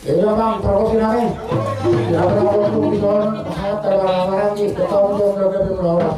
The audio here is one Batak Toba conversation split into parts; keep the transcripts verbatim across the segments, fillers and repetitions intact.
Jadi, Bang, promosi nami. Tidak pernah promosi di sana, saya terlarang-larang di ketahuan dia udah gabe melawan.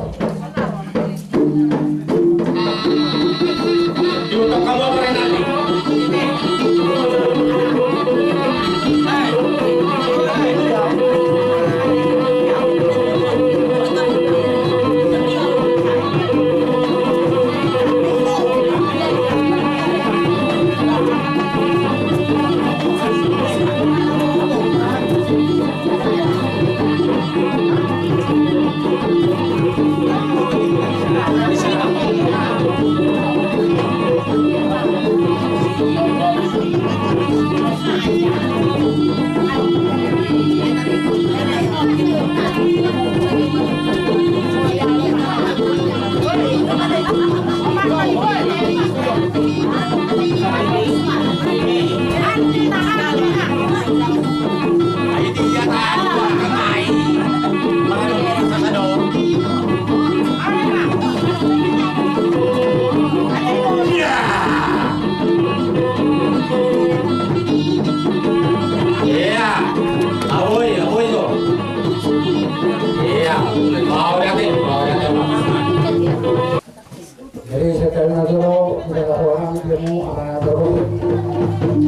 Jadi, sekali lagi lo, kita lakukan ilmu, apa yang terus.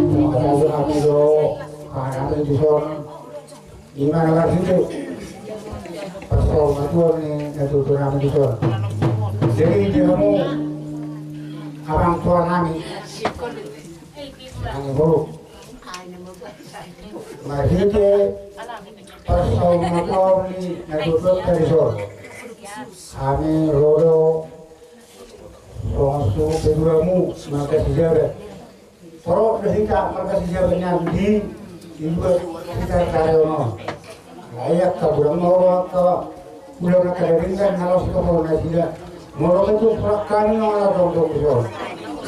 Terima kasih, kami lo, kami di sana. Ima na marhite parsaulian ni natuatua nami di son. Jadi di hamu amang tua nami, nami mulu, marhite parsaulian ni natuatua di son, hami ro do songon suhut paduamu marga Sijabat. Torop do hita marga Sijabat nian di, di dua hita karejo on. Layak ka bulan moro ka bulan na kada denggan na laos ka bulan na sida. Molo betul surat kami nang ala tongtong di son.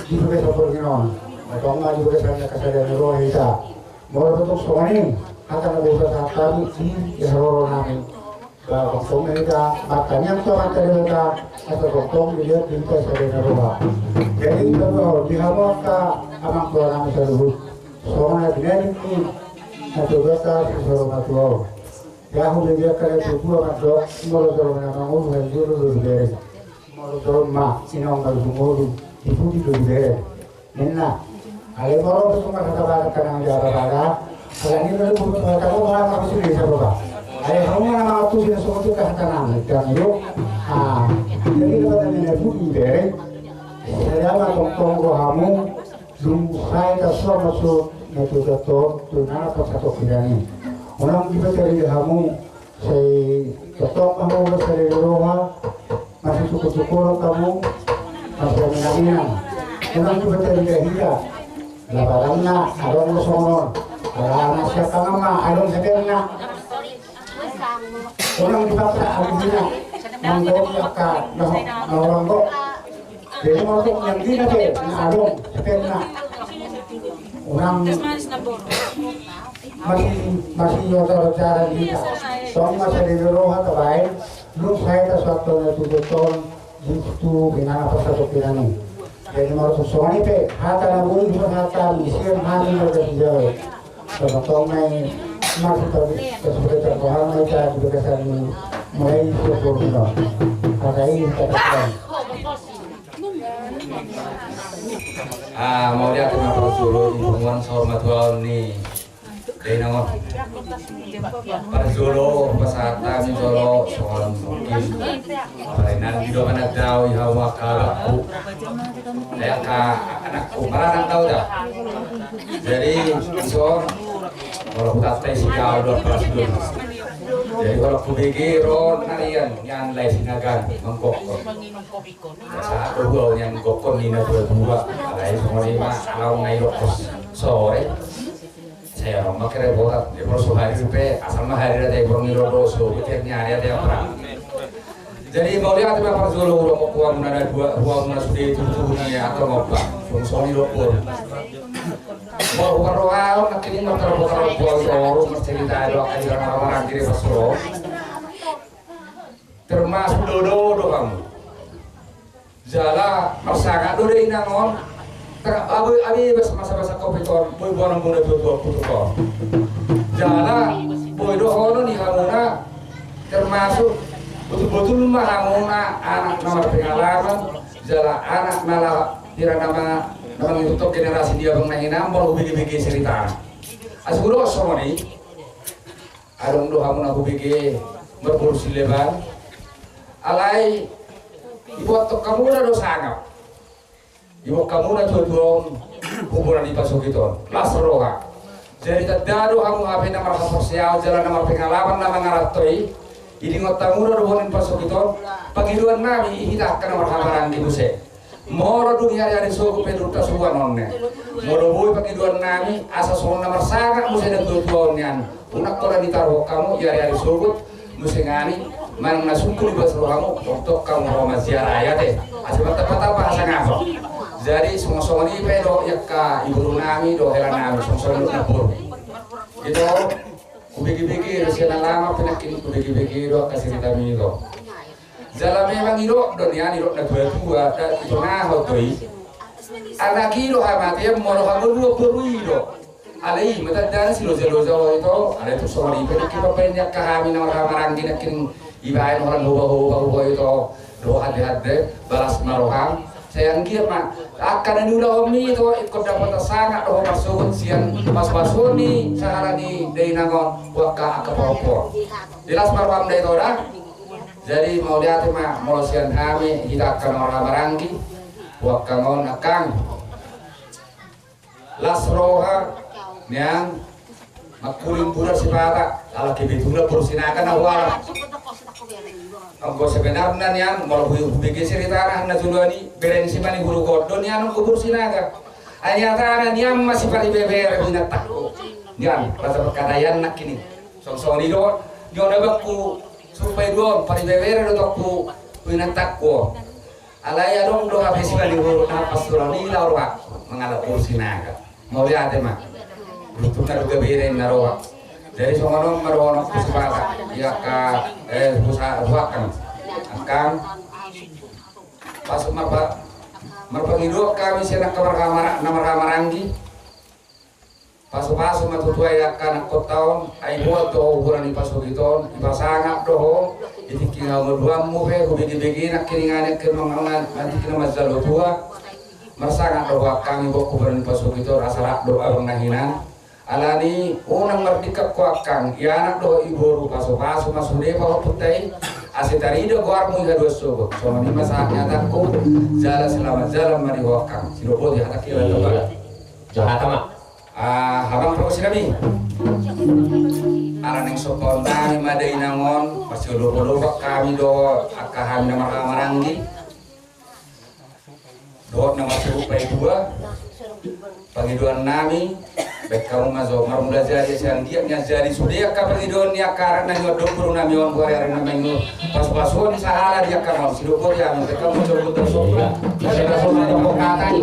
Di bagasan borngin on. Tong ma di bagasan na kasada ni roha hita. Molo betul songon i hata na bosa sahat kami di haroro nami. Ba tongtong hita martangiang tu Amanta Debata asa tongtong dilehon di hita sada na roha. Jadi di hamu angka amang tua nami saluhut, songon na binahen ni natuatua si saur matua on. Jahu be biar kada tutua mandok, molo jolma na mangolu hal jolo do dibereng. Molo jolma inong baru sumolu, di pudi do dibereng. Ninna. Alai molo pe tung marhata badan, kanang di hata badan. Alai ninna do bulu hata badan, molo marhata badan. Alai hamu na mangantusi na songon i hata nami, dang jo. Ah, jadi do badan ni na bulu ibereng. Sada ma tongtong rohamu, dung sae tasuan ma suhut natuatua on tu inganan parsatongkinan i. Unang dipatarida hamu, sai tongtong hamu marsadari roha, masitukutuku hamu, marsaminaminan. Unang dipatarida hita. Lapatanna adong do songon on. Ala na siapangan ma adong hepengna. Unang dipaksa aluhina. Manggohi angka na, na orang kok. Jadi molo tung nian hita pe na adong hepengna. Unang masih, masih otor cara di hita. Tong marsadari roha tabaen, dung sae tasuan tu natuatua on di tu inganan parsatongkinan i. Jadi molo tung songon i pe hata na boi dipasahat hami sian hami marga Sijabat. Tongtong ma i, marhite parsaulian ma hita di bagasan ni mulai sian borngin on. Hata i hata pasahat. Ah, mauliate ma parjolo di punguan saur matua on ni dainang on. Parjolo pasahat hami jolo songon mungkin. Parinan di dokan na dao i hamu angka abangku. Angka anakku, maranak dao da. Jadi di son, molo hutanta i si dao do parjolo. Jadi molo hubege ro narian nian lae Sinagan manggokkon. Sahat do hua nian gokkon ni natuatua. Alai songon i ma laon na i dokkon sore. Sai adong ma kerepotan, jadi molo so hadir pe asal ma hadir ate, borngin on do so, betul ni ari ate, apa. Jadi mauliate ma parjolo hudok tu hamuna na dua, tu hamuna sude tutu ni atong opa. Songon i do boru. Boru parrohaon nangkin i martarbotar boru, marcerita do angka hira na maranggi di pasro. Termasuk dodo do hamu. Jala marsangap do dainang on. Abe, abe, bas masa-masa covid on, boi boanon muna tuatua putuk on. Jala, boi dohonon ni hamuna, termasuk botul-botul ma hamuna anak na marpengalaman, jala anak na laho, hira na ma, na mangihuthon generasi di abang na hinan, molo hubege-bege cerita. Asa hudok songon i, adong do hamuna hubege marboru sileban. Alai, diboan hamuna do sangap. Diboan hamuna tuatua on, huboan ni pasogit on. Las roha. Jadi tanda do hamu hape na marhaporseaon jala na marpengalaman na mangaranto i. Didingot hamuna do boan ni pasogit on. Pangidoan nami di hita angka na marhahamaranggi muse. Molo dung di ari-ari sogot pe dung tasuan on ne. Molo boi pangidoan nami, asa songon na marsangap muse na tuatua on nian. Unang holan ditaruhon hamu di ari-ari sogot. Muse nami, manang na sungkun di bagasan rohamu, tongtong hamu ro maziarah i ate. Asa martamba-tamba hasangapon. Jadi, songon-songon i pe do, angka iboru nami, do hela nami, songon-songon i do na boru. Ito, hubege-bege, do sian na lama pe nangkin hubege-bege, do angka cerita nami ito. Jala memang i do, do nian i do na tua-tua, da, ito na ho do i. Anak i do hamatean, molo hamu dua boru i do. Alai, mata dan si loja-loja ho ito, alai tu songon i pe nangkin papain ni angka hami na marhahamaranggi nangkin ibaen holan hoba-hoba ho ito, do hande-hande, balas ma roham. Sai anggiat ma, angka na niulahon mi ito, ingkon dapot sangap do ho marsogot sian pasu-pasuon ni sahala ni dainang on, tu angka, angka pahompu on. Jelas ma roham da ito da? Jadi, mauliate ma, molo sian hami, hita angka na marhahamaranggi, tu angka on angkang. Las roha nian, mangkuling bulan sipata, ala kebetulan boru Sinaga na hualap. Anggo sebenarna nian, molo hu-, hubege ceritana na joloan i, bere ni si Manihuruk on do nian anggo boru Sinaga. Ai nyatana nian ma si Paribebere binatangku. Nian, rasa perkadaian nangkin i. Songon-songon i do, nion abangku, supai do on, Paribebere do tongku binatangku on. Alai adong do hape si Manihuruk na pas tulang i laho rohangku mangalap boru Sinaga. Mauliate ma. Beruntung na do gabe inna roha. Jadi songon on ma dohononku sipata. Ia ka, eh, husa-, huakkan. Angkang. Pasu marpa-, marpangido hami sian angka marhamara-, na marhahamaranggi. Pasu-pasu ma tutu i angka anakhonta on, ai boan do ho huboan ni pasogit on, dipasangap do ho, di tingki haduaduanmu pe, hubege-bege nangkin i nangkin mangan, nangkin na manjalo tua. Marsangap do ho angkang i boan huboan ni pasogit on, asa rap do abang na hinan. Alani, unang mardingkan ho angkang, i anak dohot i boru, pasu-pasu ma sude pahompunta i, asa tarida goarmu di haduan sogot. Songon i ma sahat ni hatangku, jala selamat jalan ma di ho angkang. Sidok boti hatangki. Iya. Jahata ma. Ah, habang pargonsi nami. Ala naeng sompaon nami ma dainang on, marsiolopan-olopan hami do angka hami na marhahamaranggi. Dohot na marsihupaidua. Pangidoan nami, baen hamu ma jo marmula jadi sian dia nian jadi sude angka pangidoan ni angka anak na nion dohot boru nami on, boru ari na mangihut. Pasu-pasuon ni sahala di angka on, sidok boti hami, baen hamu ma jo. Iya. Pasu-pasuon ni angka on.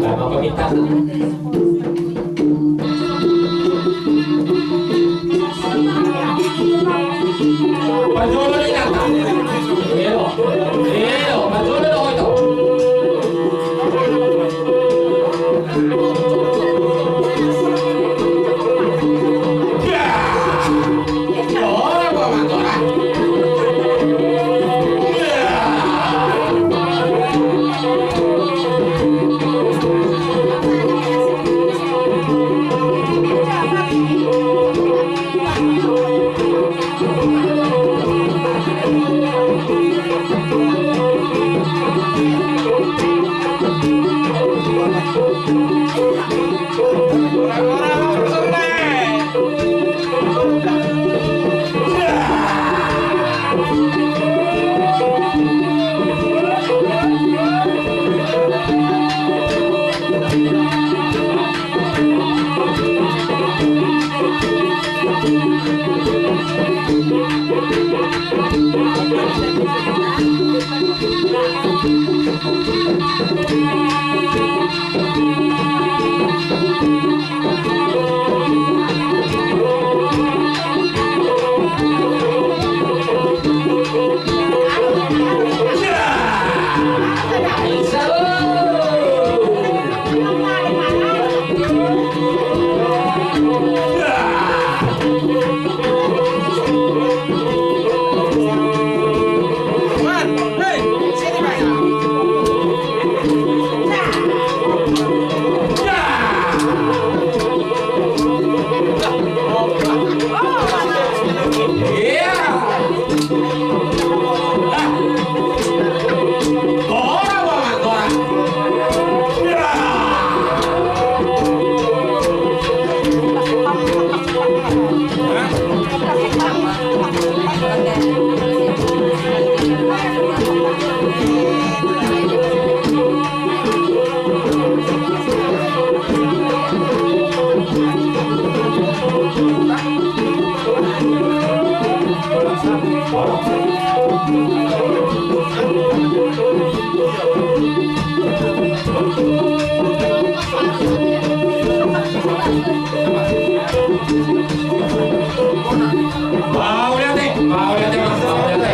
Mauliate, mauliate, Mas, mauliate.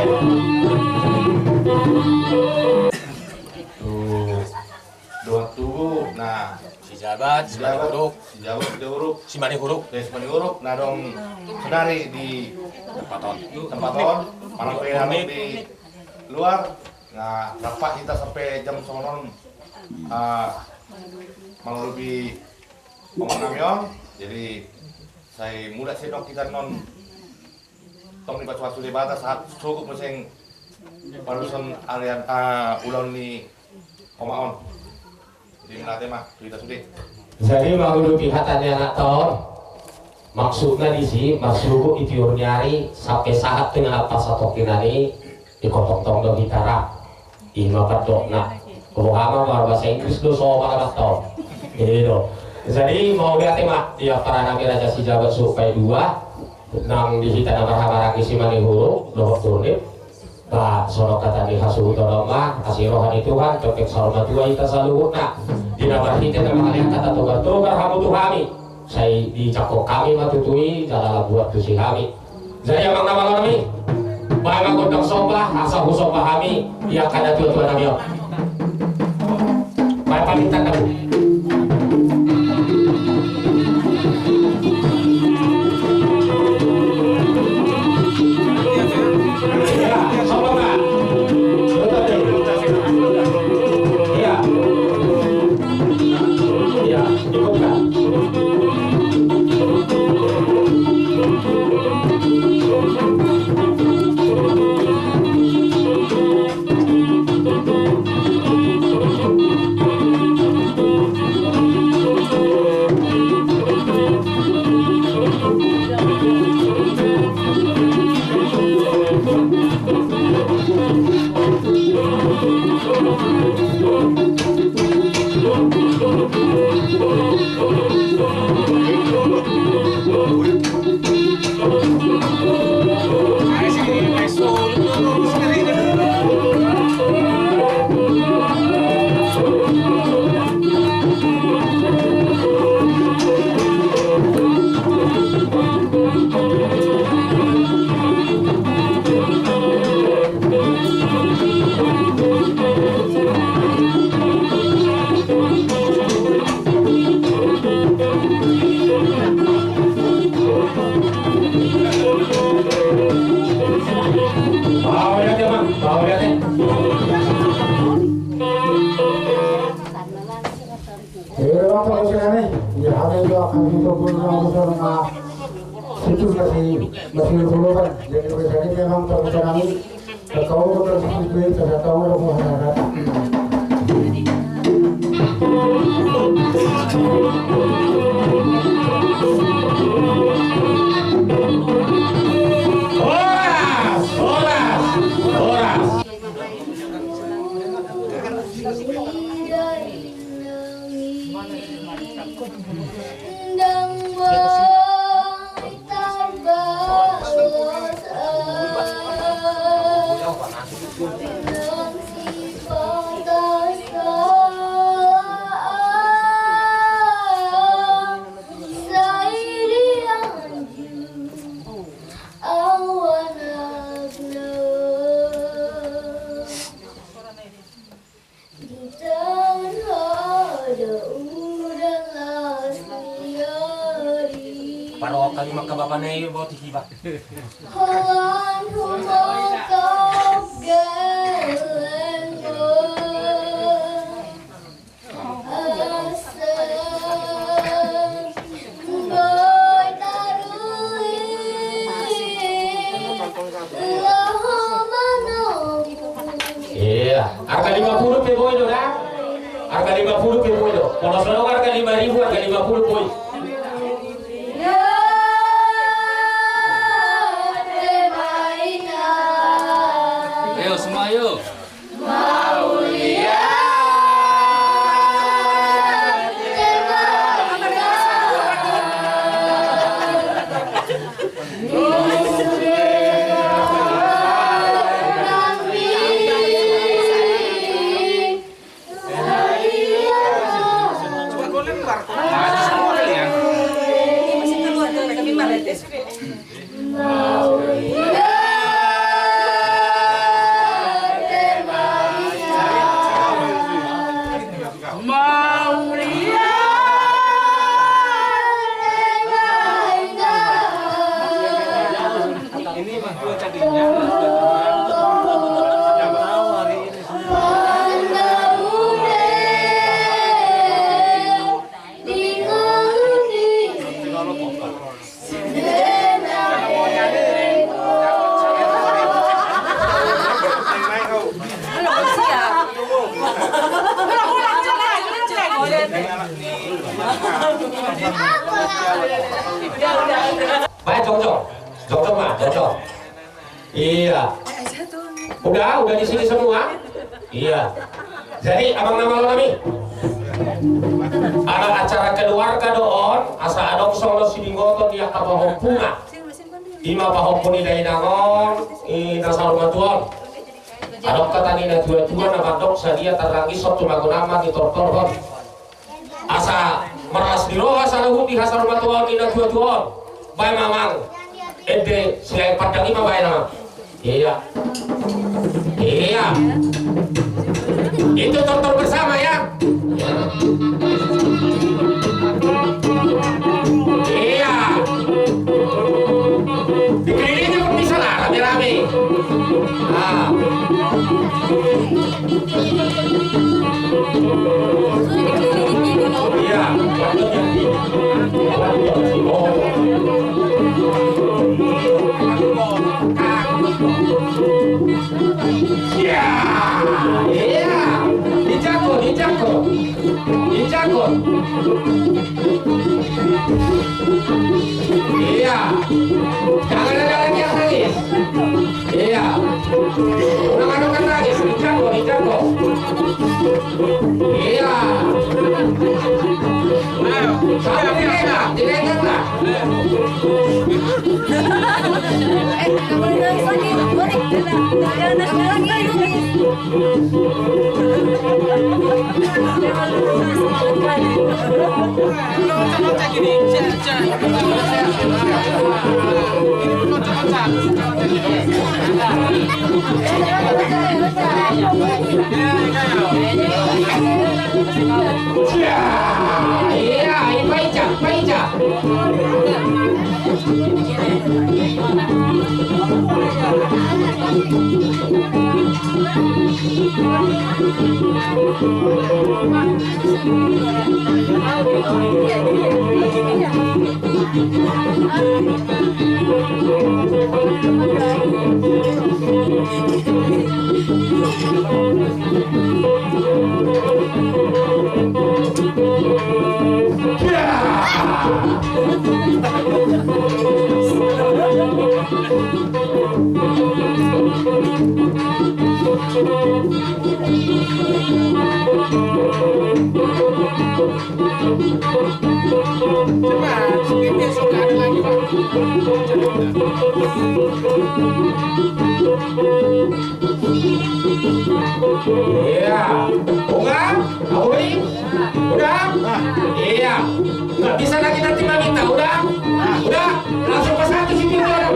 Tuh, dua tubuh, nah. Si Jabat, si Jabat, Manihuruk. Si Jabat, si Manihuruk. Eh, si Manihuruk, na adong saonari di tempat on. Tempat on, manang pe adong di luar. Nah, rap hita sampe jam songon on, ah, mangurupi omongnami on. Jadi, sai mulak sian on hita annon. Tong dipasupasu Debata sahat sogot muse paluson arian, ah, ulaon ni omak on. Jadi, mauliate ma tu hita sude. Jadi, mangurupi hata ni anakta on, maksudna disi, marsogot di tiur ni ari sampe sahat tu na pasatongkinan i, di tongtong do hita ra. I ma pandokna. Roha ma marbahasa Inggris do, so ma na mantong. I do. Jadi, mauliate ma di amparan nami Raja Sijabat Suhut Paidua, nang di hita na marhahamaranggi si Manihuruk dohot Turnip. Ba, songon hata ni hasuhuton on ma, asi roha ni Tuhan, tongtong saur matua hita saluhutna. Di na marhite na mangalean hata togar-togar hamu tu hami. Sai dijangkon hami ma tutu i, jala lam buat tusi hami. Jadi, amang na malo nami, baen ma gondang somba, asa husomba hami di angka na tua-tua nami on. Baen paminta nami. Iya, somba, Pak. Betul, betul. Iya. Iya, cukup, Pak. Jadi, bang, kalau saya nih, ya, ada juga kami itu pun langsung sama situ masih, masih dulu, Bang. Jadi, biasanya memang kalau saya nih, Horas, horas, horas. Paro angka lima angka bapa na i boti hiba. Holan humongkop gelenggo. Asa boi taruhi laho manombu. Iya, harga lima puluh pe boi do da. Harga lima puluh pe boi do. Kalau sono harga lima ribu, harga lima puluh boi. Ayo semua ayo. Baik, jongjong. Jongjong ma, jongjong. Iya. Udah, udah di sini semua? Iya. Jadi, abang na malo nami, ala acara keluarga do on, asa adong songon siningoton di angka pahompuna. Ima pahompu ni dainang on, i na saur matua on. Adong hata ni na tua-tua na mandok sadia tarrangis on tu magonama di tortor on. Asa marlas ni roha saluhut di hasaur matua on, i na tua-tua on. Baen ma amang. Ende sian pandang i ma baen amang. Iya. Iya. Itu tonton bersama ya. Iya. Dikelilingi pun bisa lah rame-rame. Ah. Iya. Iya. Iya. Dijangkau, dijangkau. Dijangkau. Iya. Jangan ada lagi yang nangis. Iya. Unang adong nangis, dijangkau, dijangkau. Iya. Ayo, dilegang, dilegang lah. Iya, iya, paija, paija. Iya. Bunga, Auri, udah? Iya. Nggak bisa lagi nanti meminta, udah? Udah? Langsung pasang di situ, udah.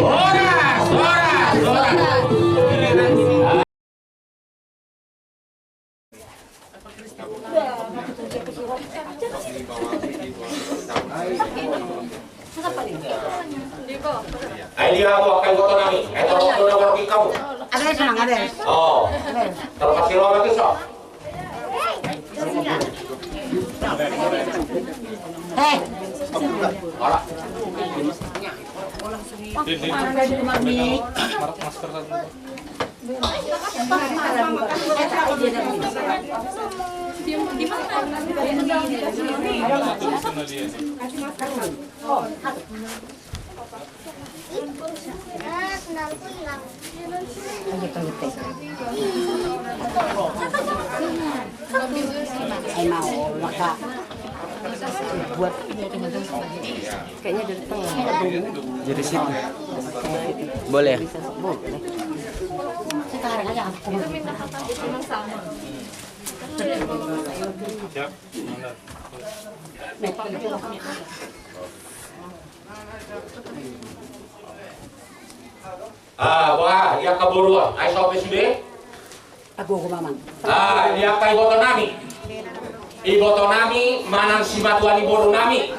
Horas, horas, horas. Ai dia hamu angka iboto nami, ai torop do na borngin hamu. Ada senang ada. Oh. Ada. Terpaksa lo lagi so. Hei. Ora. Masker satu. Emang maka buat kayaknya dari tengah. Jadi sini. Boleh. Boleh. Sekarang aja aku. Ah, wah, ia kaboruan. Ai sope sude. Aku, aku mamang. Ah, ia angka iboto nami. Iboto nami manang simatua ni boru nami.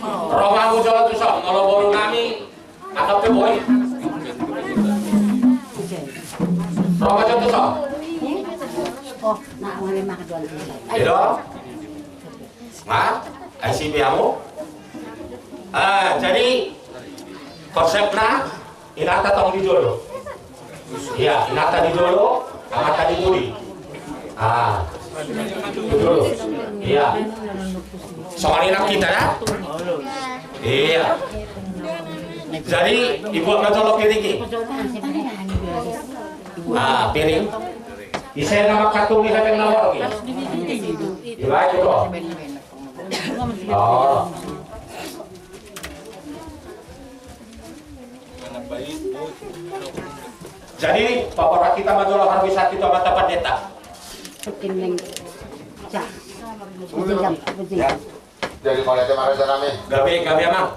Ro ma hamu jolo tu son, molo boru nami. Atau pe boi. Ro ma jolo tu son. Oh, nak ngale makan doang. Ayo. Nah, ai sipe hamu. Ah, jadi konsepna inanta tong di jolo. Iya, inanta di jolo, amanta di pudi. Ah, di jolo. Iya. Songon i nang hita ya. Iya. Jadi ibuat ma jolo piring i. Ah, piring. Ise nama katung i hepeng na borngin. Ibaik itu. Oh. Jadi paborhat hita ma jolo harbisan hita ma tapat deta. Ya. Jadi mauliate ma raja nami. Gabe, gabe amang.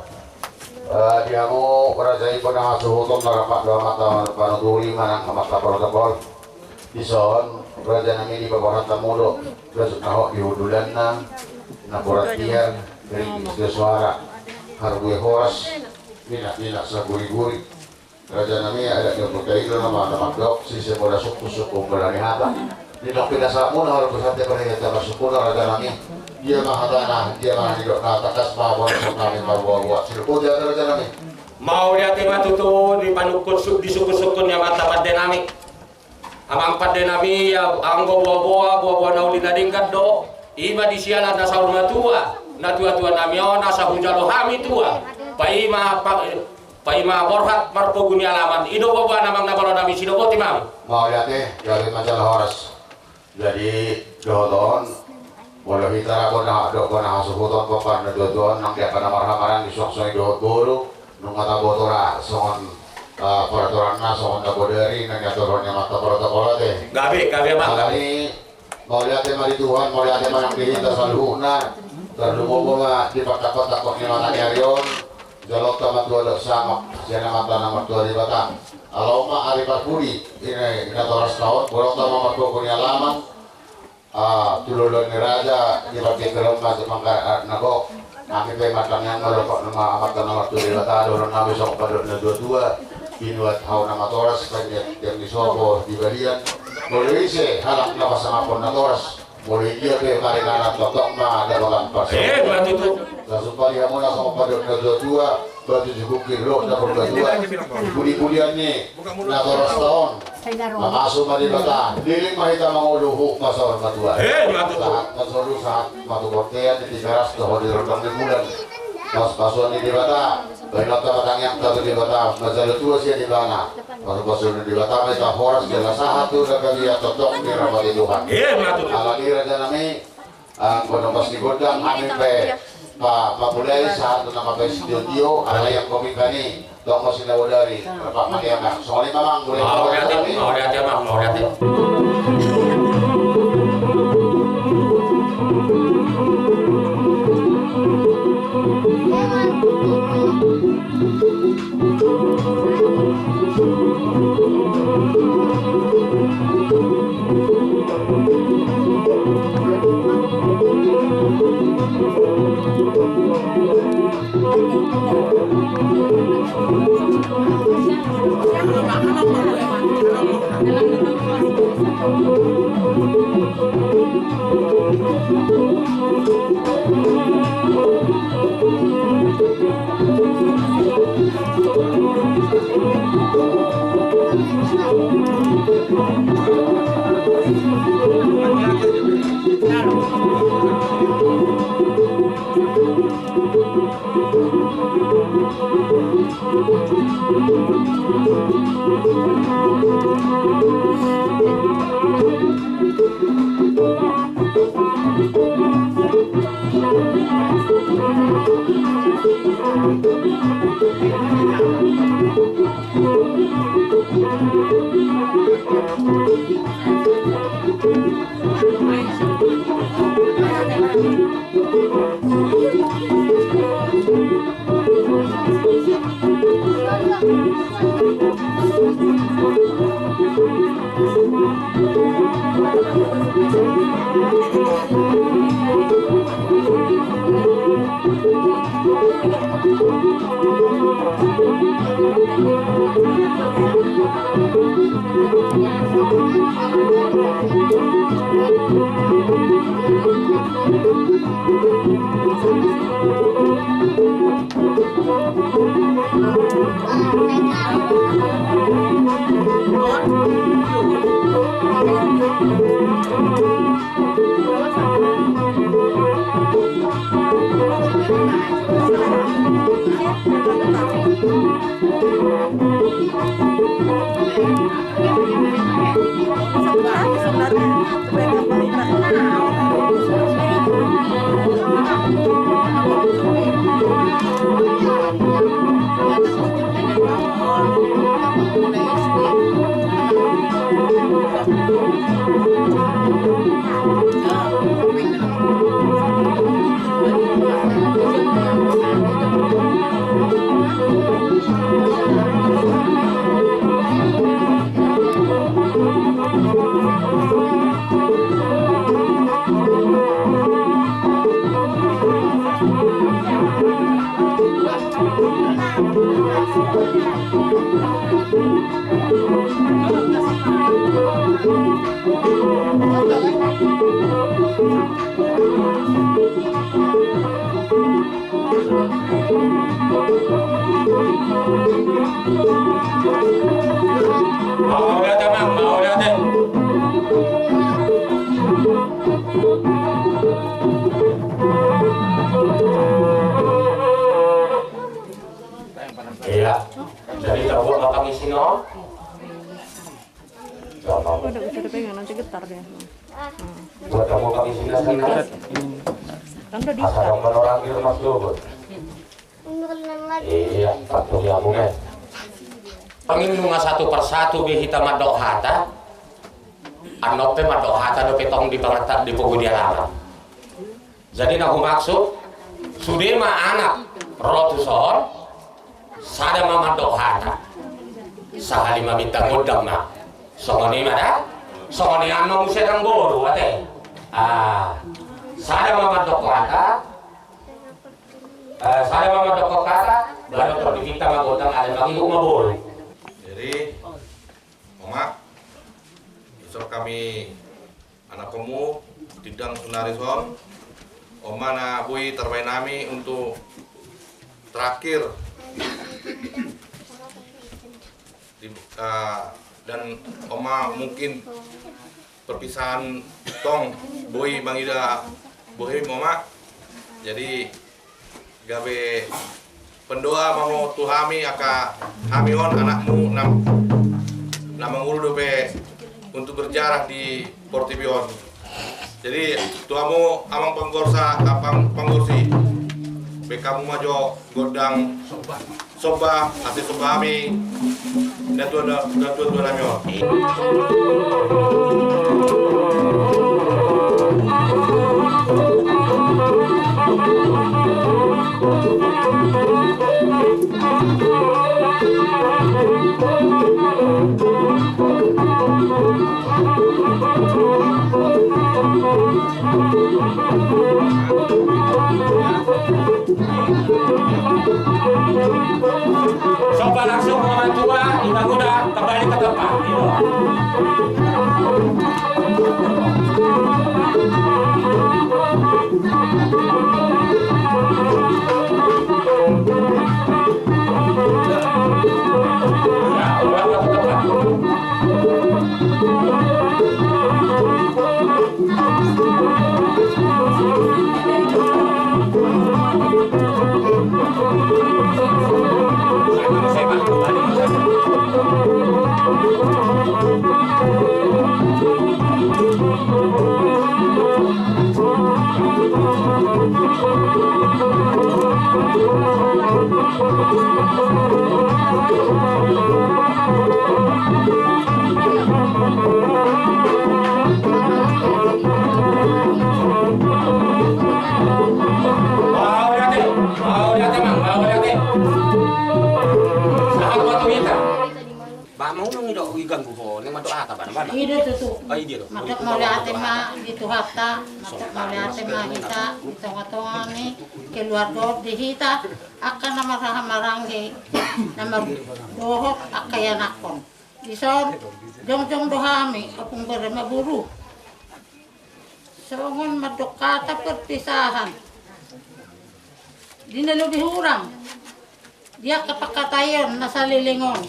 Eh, di hamu raja i bona hasuhuton marhapat do amanta panuturi manang amanta protokol. Dison raja nami dipaborhat hamu do, dasuk na hot di hundulanna, napuran tiar, ringgit suara, harbue horas, minak-minak saguri-guri. Raja nami, adat ni ompunta i do na mandok, sise pola sungkun, sungkun pola ni hata. Di na pinasahatmuna, harbue sate pala hata marsungkun raja nami. Dia ma hatana, dia ma nidokna, tangkas ma bolas nami marboa-boa. Sidok poti hata raja nami. Mauliate ma tutu di panungkun su-, di sungkun-sungkun ni amanta pande nami. Amang pande nami, anggo boa-boa, boa-boa na uli na denggan do. I ma di sialan na saur matua, na tua-tua nami on, asa hujalo hami tua. Paima, pa-, paima borhat marpogu ni alaman. I do boa-boa na amang na malo nami, sidok boti ma. Mauliate, gabe ma jala horas. Jadi dohot on, molo hita ra bona, do bona hasuhuton pomparan na tua-tua on, nang dia pana marhaha maranggi songon i dohot boru, nunga taboto ra songon, ah, peraturanna songon na bodari na niaturhon ni amanta protokol ate. Gabe, gabe amang. Alani mauliate ma di Tuhan, mauliate ma nang di hita saluhutna. Tarlumobi ma di pandapothon ni mata ni ari on. Jaloonta ma tua dohot samak sian Amanta na martua Debata. Ala on ma ari parpudi, ina, ina torasta on, boanonta ma marpogu ni alaman, ah, tu loloan ni raja, di pangkengkeron ma tu pangka-, ah, na gok. Nami pe martangiang ma dohot nama Amanta na martua Debata, dohonon nami songon pandok ni na tua-tua, binuat hau na matoras, pangidoan ni sopo di balian, molo ise halak na pasangaphon natoras. Molo i dia pe maringanan, tongtong ma dapotan parsaulian. Eh, ima tutu. Tasumpali hamu na songon pandok ni na tua-tua, batu juguk i ro na purbatua. Pudi-pudian ni natorasta on, mamasu ma Debata, leleng ma hita mangolu, huhut ma saur matua. Eh, ima tutu. Sahat ma solu, sahat ma tu bontean, di Tigaras dohot di rondang ni bulan. Pasu-pasuon ni Debata. Baen ma hita ma tangiangta tu Debata, manjalo tua sian Ibana. Pasu-pasu ni Debata ma hita horas jala sahat tu na badia, tongtong dirahmati Tuhan. Ima tutu. Alani raja nami, ah, anggo na pas ni gondang hami pe pa-, papulai sahat tu na mambaen sitio-tio, alai anggo minggan i tong ma si na bodari, rap ma di anak. Songon i ma amang, mauliate, mauliate amang, mauliate. Iya. Jadi tahu apa pangisi no? Udah, udah pegang, nanti getar dia. Buat kamu pangisi nasi. Kan udah di-start. Asal dong menorang di rumah dulu. Iya, satu ya, Bu, men. Pangido nunga satu persatu be hita mandok hata. Annon pe mandok hata dope tong di pangatar di pogu di alaman. Jadi na humaksud, sude ma anak ro tuson, sada ma mandok hata. Sahali ma minta gondang ma. Songon i ma da. Songon i annon muse dang boru ate. Ah, sada ma mandok hata. Eh, sada ma mandok hata, baru tong dipinta ma gondang, ada mangido ma boru. Jadi, Oma, ison hami anak komu, tindang sunari son, Oma na boi tarbaen hami untuk terakhir. Di, eh, dan Oma mungkin perpisahan tong boi mangida bohim, Oma. Jadi, gabe pendoa ma ho tu hami, angka hami on anakmu na, na mangolu dope untuk berjarah di portibi on. Jadi, tu hamu amang panggorsa, amang panggorsi, baen hamu ma jo gondang somba, ate somba hami natuatua, natuatua nami on. Somba langsung orang tua, kita udah kembali ke tempat. I do tutu. Mandok mauliate ma di Tuhanta, mandok mauliate ma hita di tongatonga ni keluarga on, di hita angka na marhaha maranggi, na mardohot angka ianakhon. Dison jongjong do hami, ompung, bere, boru. Songon mandok hata perpisahan di na lobi hurang, di angka pangkataion na saleleng on,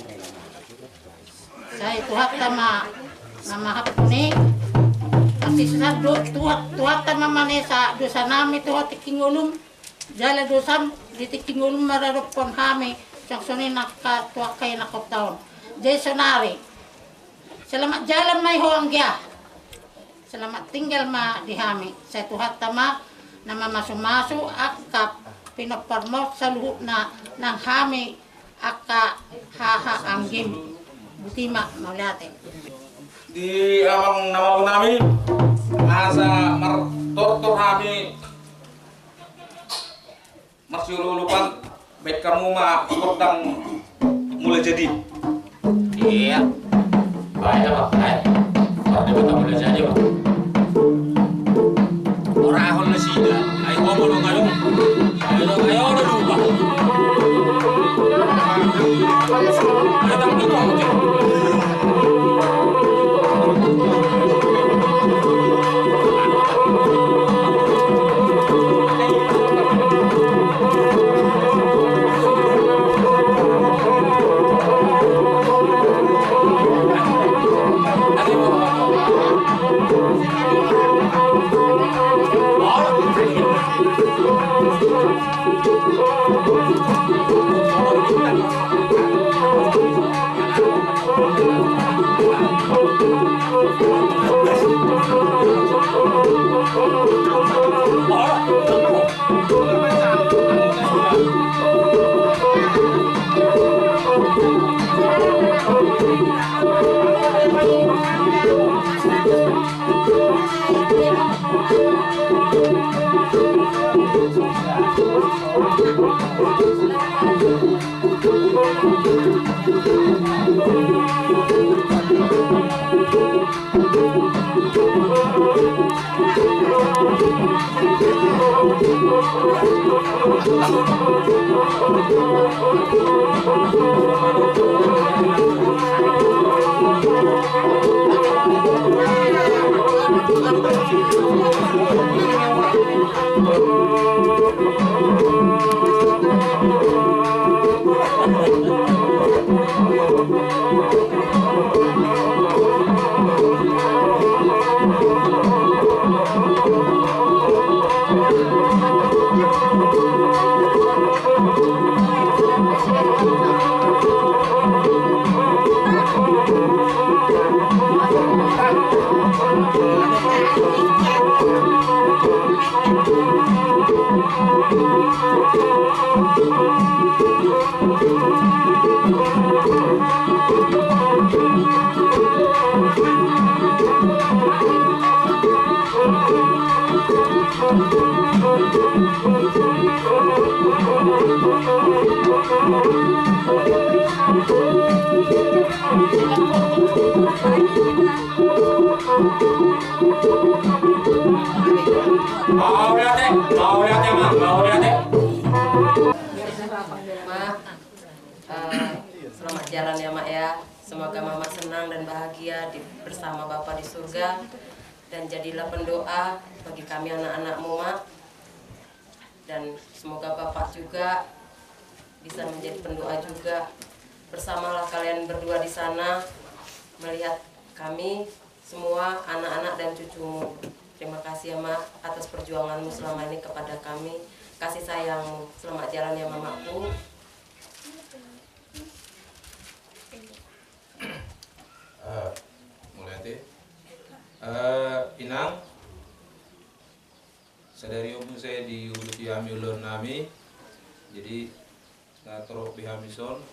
sai Tuhanta ma na mahampuni. Asi sandok Tuhan, Tuhanta ma manesa dosanami tu tingki ngolum. Jala dosam di tingki ngolum maradophon hami songon i nangkin tu angka ianakhonta on. Jadi sonari, selamat jalan ma i ho anggia. Selamat tinggal ma di hami. Sai Tuhanta ma na mamasumasu angka pinomparmon saluhutna nang hami angka haha anggim. Botima, mauliate. Di amang na malo nami, asa martortor hami marsioloolopan, baen hamu ma gondang Mula Jadi. Iya. Baen, Pak, baen. Gondang Mula Jadi, Pak. Ora hol nasida. Ai, gua mau dong, ayo. Ayo, ayo, ayo, ayo, ayo. Mauliate, mauliate, Mak, mauliate. Mak, eh, selamat jalan ya, Mak, ya. Semoga Mama senang dan bahagia di, bersama Bapak di surga. Dan jadilah pendoa bagi kami anak-anakmu, Mak. Dan semoga Bapak juga bisa menjadi pendoa juga. Bersamalah kalian berdua di sana, melihat kami semua, anak-anak dan cucumu. Terima kasih ya, Mak, atas perjuanganmu selama ini kepada kami. Kasih sayangmu. Selamat jalan ya, Mamaku. Eh, mauliate. Eh, Inang, sadari on muse diuduti hami ulaon nami. Jadi, na torop be hami son,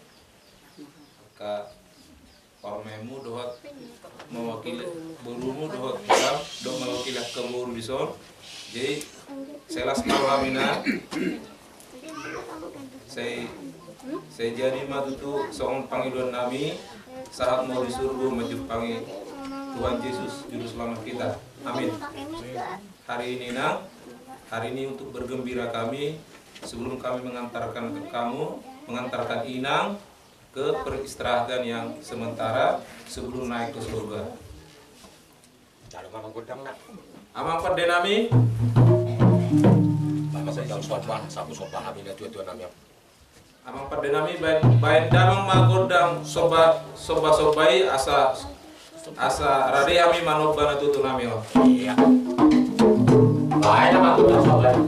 angka parumaenmu dohot mewakili borumu dohot hita, dohot mewakili angka boru dison. Jadi, sai las ma roha hami na. Sai, sai jadi ma tutu songon pangidoan nami, sahat ma di surgo manjumpangi Tuhan Yesus, Juru Selamat kita. Amin. Hari ini, Inang, hari ini untuk bergembira kami, sebelum kami mengantarkan ke kamu, mengantarkan Inang ke peristirahatan yang sementara sebelum naik ke surga. Jalo ma amang gondang, Nak. Amang pande nami. Baen ma gondang somba, sapu somba hami natuatua nami. Amang pande nami, baen, baen damang ma gondang somba, somba, somba i asa, asa rade hami manomba natuatua nami on. Iya. Baen ma gondang somba i.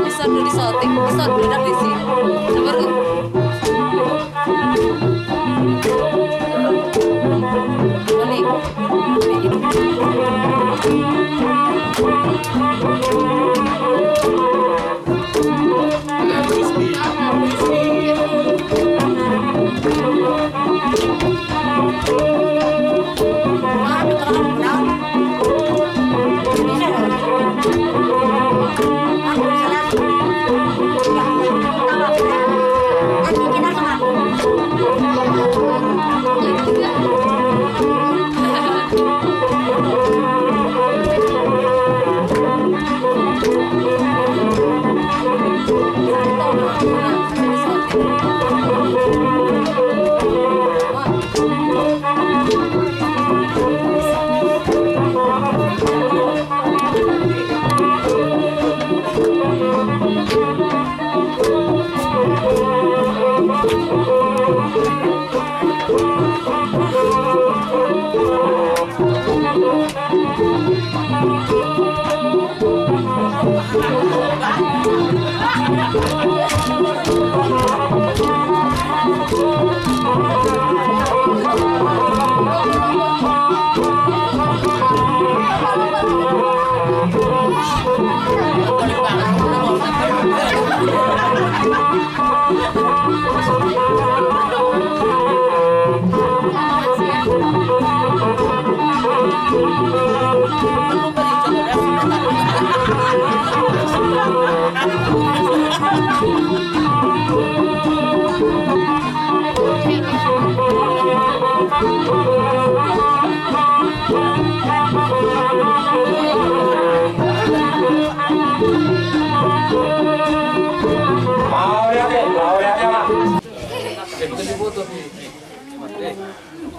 Disorder, disorder, disorder, disorder, disorder. Sabar, Gus. Balik.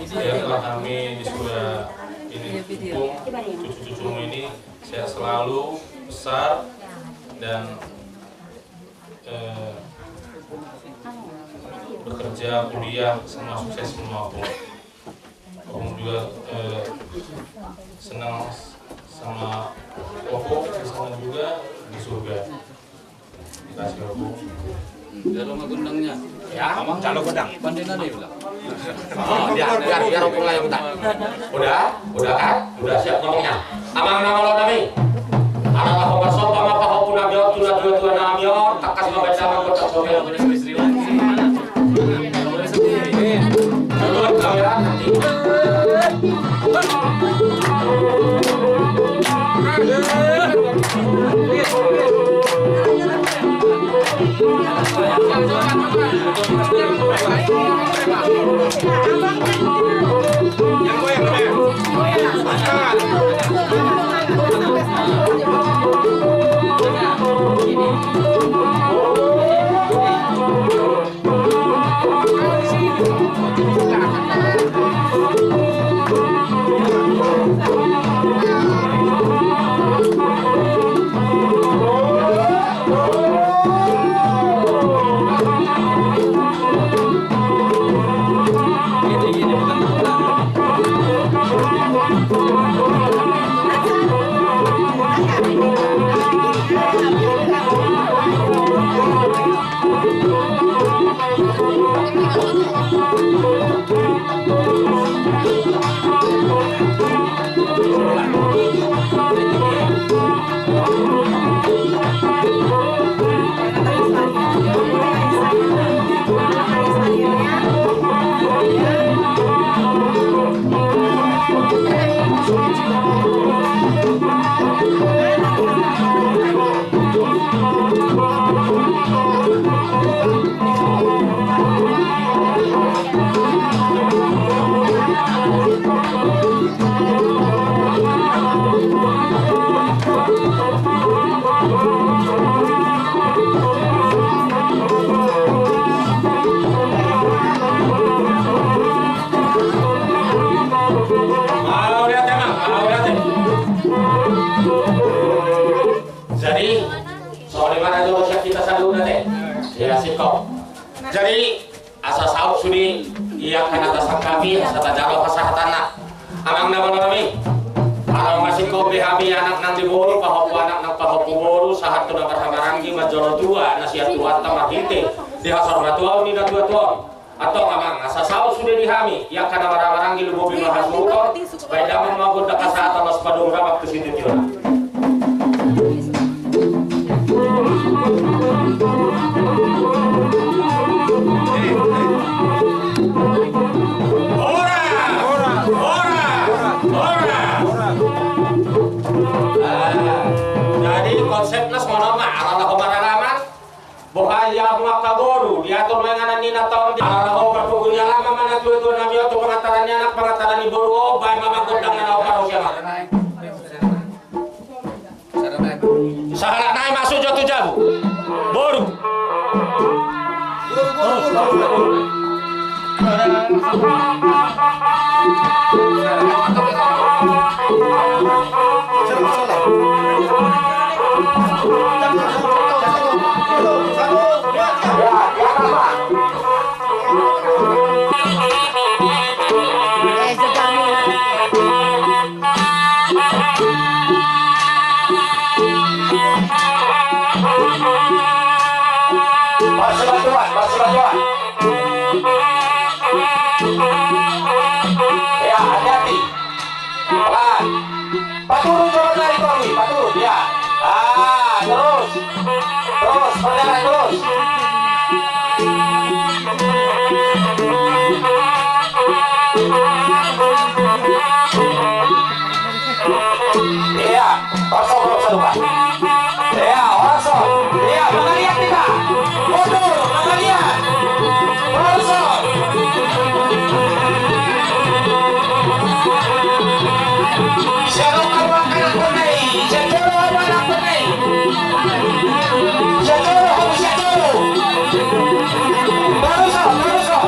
Biarlah kami di surga ini, cucu-cucumu ini sehat selalu, besar, dan eh, bekerja, kuliah, semua sukses semua, Ompung. Ompung juga eh, senang sama Ompung, senang juga di surga. Dikasih, Ompung. Jalo ma gondangna. Ya, jalo gondang. Pandai na dia bilang. Oh, biar, biar, biar Ompung lain, bentar. Udah, udah kan? Udah siap ngomongnya. Amang na malo nami. Ala na hombar somba ma pahompu nami on tu natua-tua nami on, tangkas ma baen damang gondang somba. Duluan kamera nanti. Jadi, songon i ma na jolo sian hita saluhutna te. Ya, singkop. Jadi, asa saut sude i angka na tasangkapi, asa tajalo hasahatanna. Amang na malo nami. Ala nunga singkop be hami anak nang di boru, pahompu anak nang pahompu boru, sahat tu na marhahamaranggi manjalo tua na sian Tuhanta marhite di hasor matuaon ni natua-tua on. Antong amang, asa saut sude di hami i angka na marhahamaranggi, lumobi ma hasuhuton, baen damang ma gondang hasahatan laos padomu damang tu situtuona. Horas! Horas! Horas! Jadi konsepna songon on ma, ala na hombar alaman. Boha i hamu angka boru, diatur ma inganan ni inanta on, ala na hombar pogu ni alaman ma natuatua nami on tu pangantaran ni anak, pangantaran ni boru on, baen ma amang gondang na hombar on. Sahala nai masuk jo tu jabu. Boru. Marsibantuan, marsibantuan. Ya, hati-hati. Pelan. Paturun jolo nari, Tommy, paturun, ya. Ah, terus. Terus, berjalan terus. Iya, terus, terus, terus. Iya, horas on. Iya, mangaliat hita. Mundur, mangaliat. Horas on. Sian on hamu angka anakkonna i, sian jolo hamu anakkonna i. Sian jolo hamu, sian jolo. Horas on, horas on.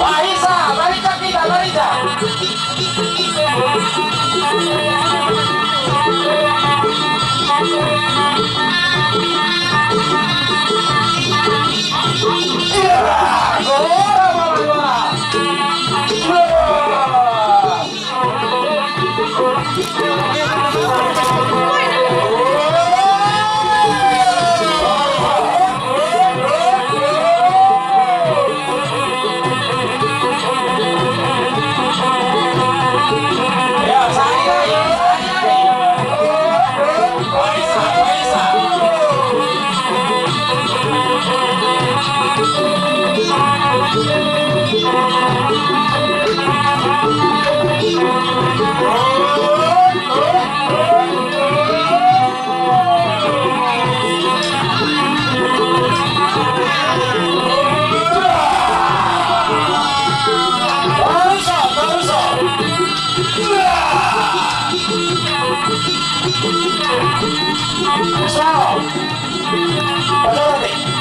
Barisa, barisa kita, barisa.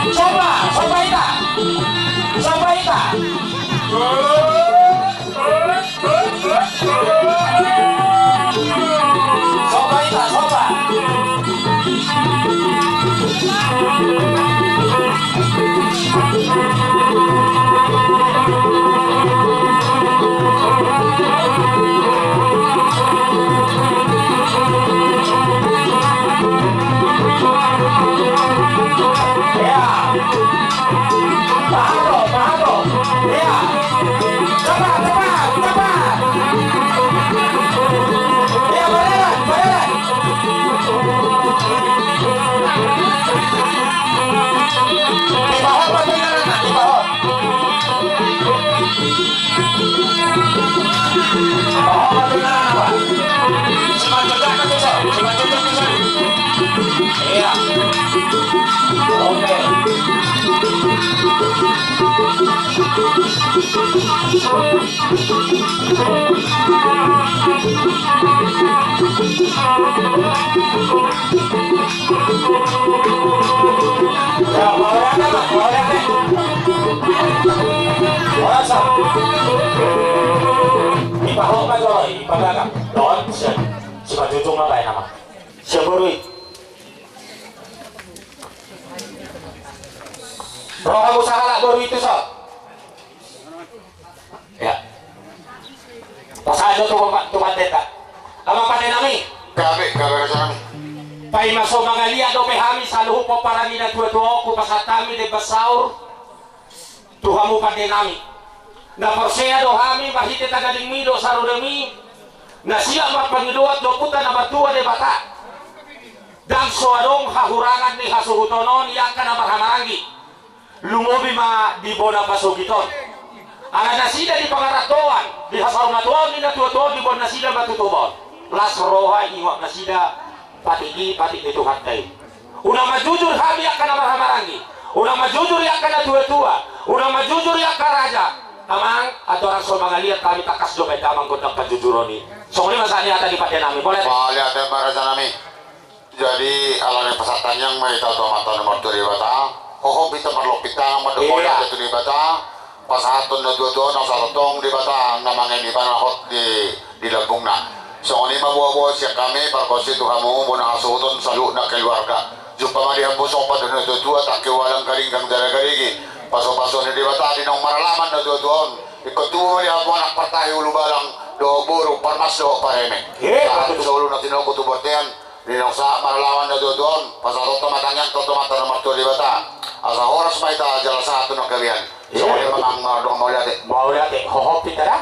Soba, soba hita. Soba hita. Soba hita, soba. Ia. Tahan do, tahan do. Ia. Cepat, cepat, cepat. Ia, bergerak, bergerak. Dipahot ma tu ia, dipahot. Dipahot ma tu ia, apa? Simanjujung ma tu, Sor. Simanjujung ma tu, Sor. Ia. Oke. Ipahot ma jolo i, ipagagang. Don, sian. Simanjujung ma baen, Amang. Sian boru i. Ro hamu sahalak boru i tu son. Ia. Pasahat jo tu, tu pandita. Amang pande nami. Gabe, gabe raja nami. Paima so mangaliat dope hami saluhut pomparan ni natuatua on, hupasahat hami demban saur tu hamu pande nami. Na porsea do hami marhite tagadingmi dohot sarodemi na siap marpangidoan tu Ompunta na martua Debata. Ndang so adong hahurangan ni hasuhuton on di angka na marhahamaranggi. Lumobi ma di bona pasogit on. Ala nasida di pangarantoan, di hasarumatuaon ni natuatua on, diboan nasida ma tu Toba on. Las roha, ingot nasida patik i, patik ni Tuhanta i. Unang manjujur hami angka na marhahamaranggi. Unang manjujur i angka natuatua. Unang manjujur i angka raja. Amang, andorang so mangaliat hami, tangkas do baen damang gondang panjujuron i. Songon i ma sahat ni hata ni pande nami. Mauliate. Mauliate ma raja nami. Jadi, ala ni pasahat tangiang ma hita tu Amanta na martua Debata, hohom hita marlompit tangan mandok mauliate tu Debata, pasahathon natuatua on asa tongtong Debata na mangihut ibana hot di, di lambungna. Songon i ma boaboa sian hami, pargonsi tu hamu bona hasuhuton saluhutna keluarga. Jumpa ma di hamu songon pandok ni natuatua, tangki ualang, garinggang jala garigi. Pasupasu ni Debata di naung maralaman natuatua on. Ingkon tubu ma di hamu anak partahi ulubalang, dohot boru parmas dohot pareme. Sahat tu solu na tinogu tu bontean. Di naung sahat maralaman natuatua on, pasahathon ma tangiang tu Amanta na martua Debata. Asa horas ma hita jala sahat tu na gabean. Songon i ma amang, mandok mauliate. Mauliate, hohom hita da.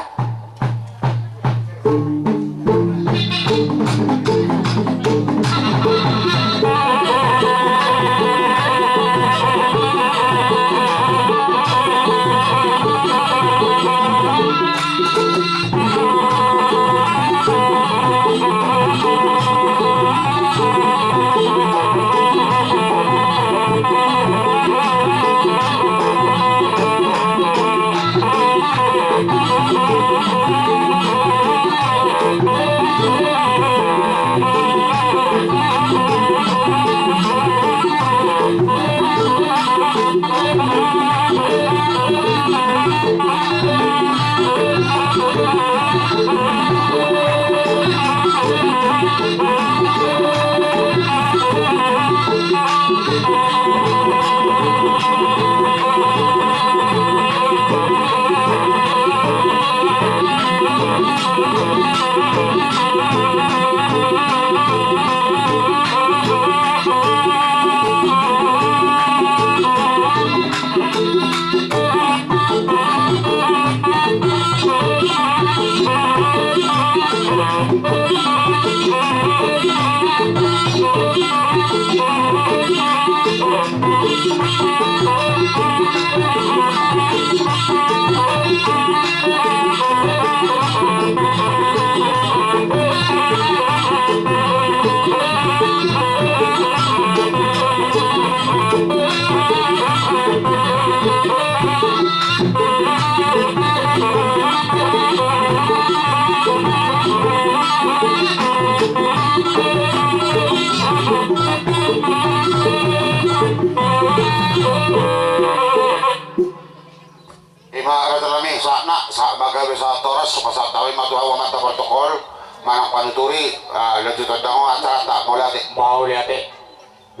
Ima raja nami, sahat na, sahat ma gabe, sahat horas, pasahat hami ma tu hamu amanta protokol, manang panuturi, ah, lanjuton dang on acaranta, mauliate. Mauliate.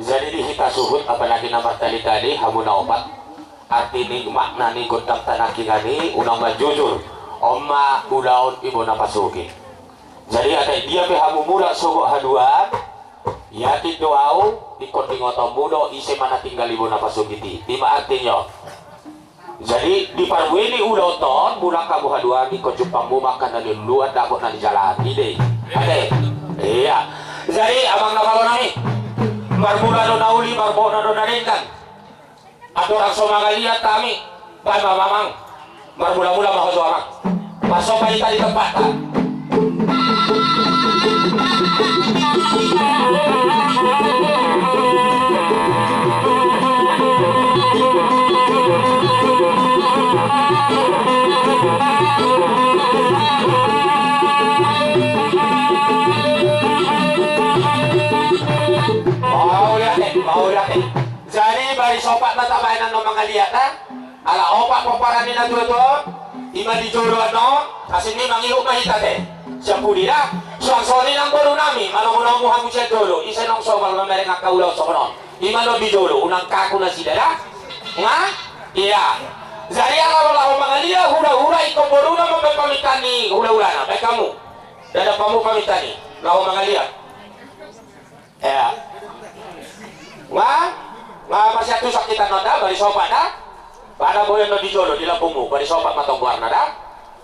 Jadi di hita suhut, apalagi na martali-tali, hamu na opat. Arti ni makna ni gondang tanaki nangkin i, unang manjujur. On ma ulaon i bona pasuki. Jadi ate dia pe hamu mulak sogot haduan, yakin do au, ingkon diingotonmu do ise ma na tinggal i bona pasuki i. Ima artina on. Jadi di parbue ni ulaonta on, mulak hamu haduan, ingkon jumpangmu ma angka na niluluan, dapot na nijalahan i do i. Ate. Ia. Jadi amang na malo nami, marmula do na uli, marbohona do na denggan. Andorang so mangaliat hami, baen ma amang. Marmula-mula ma ho jo amang. Parsomba hita di tempatta. Mauliate, mauliate. Jadi barisopat ma tabaen annon mangaliat, ha? Ala opat pomparan ni natua-tua on, ima di jolo annon, asing i mangihut ma hita ate. Sian pudi da, suang songon i nang boru nami, manomu-nomu hamu sian jolo, ise naung somal mamereng angka ulaon songon on. Ima do di jolo, unang kaku nasida da. Nga? Ia. Jadi ala laho mangaliat hula-hula, ingkon boruna mambaen pamintaan ni hula-hulana, baen hamu. Dadap hamu pamintaan i, laho mangaliat. Ia. Nga, nga masiantusan hita annon da, barisopat da. Ba na boi annon di jolo, di lambungmu, barisopat ma tong goarna da.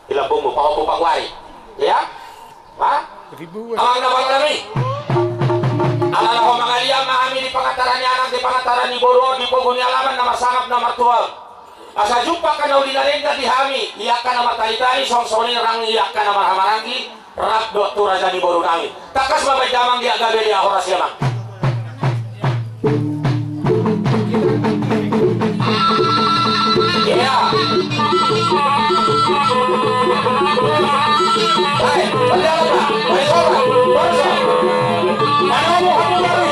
Di lambungmu, pahompu paguari. Ia? Nga? Amang na malo nami. Ala laho mangaliat ma hami di pangataran ni anak, di pangataran ni boru on, di pogu ni alaman na marsangap na martua on. Asa jumpang angka na uli na denggan di hami, di angka na martali-tali, songon i nang di angka na marhahamaranggi, rap dohot tu raja ni boru nami. Tangkas ma baen damang, di angka gabe, di angka horas i amang. Ia. Hai, berjalan, Pak. Baris, Pak. Baris, Pak. Mana mau kamu lari?